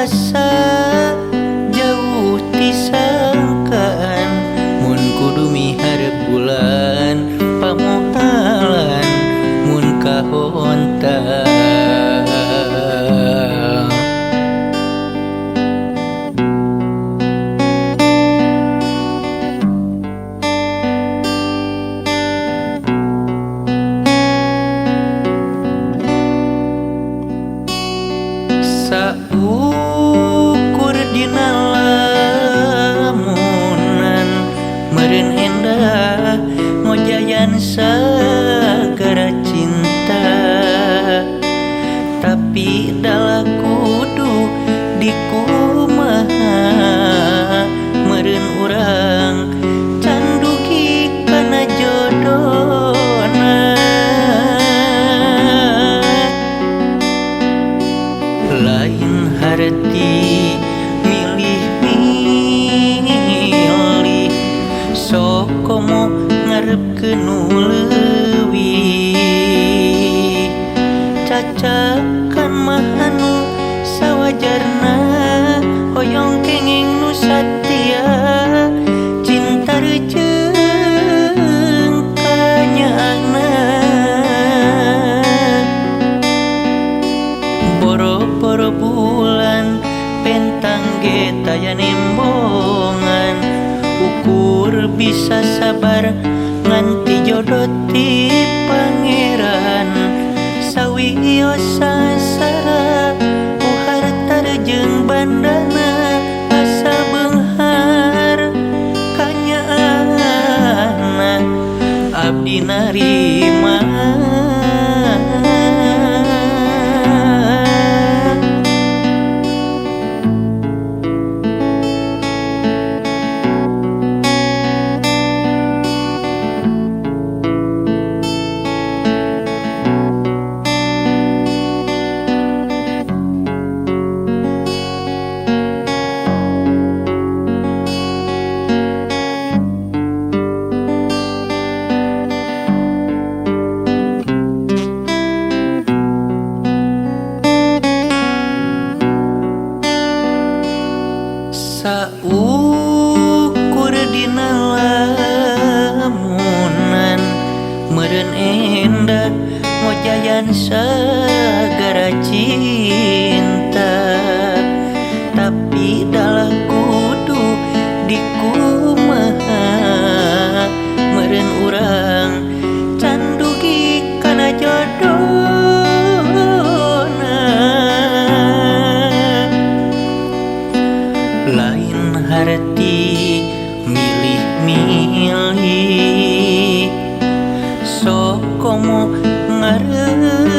Asa jauh ti sangkaan mun kudu miharep bulan pamohalan mun kahontal. Saukur dina lamunan meureun endah ngojayan sagara cinta, tapi dalah kudu dikumaha meureun urang can dugi kana jodona. Lain harti milih-milih sok komo ngarepkeun nu leuwih, cacakan mah anu sawajarna hoyong kenging nu satia cinta reuceung kanyaahna. Boro-boro bulan pentang ge taya nembongan, ukur bisa sabar nganti jodoh ti pangeran. Sawios sasara ku harta jeung bandana asal beunghar kanyaahna abdi narima. Saukur dina lamunan meureun endah ngojayan sagara cinta, tapi dalah kudu dikumaha meureun urang can dugi kana jodona. Lain harti milih-milih sok komo ngarepkeun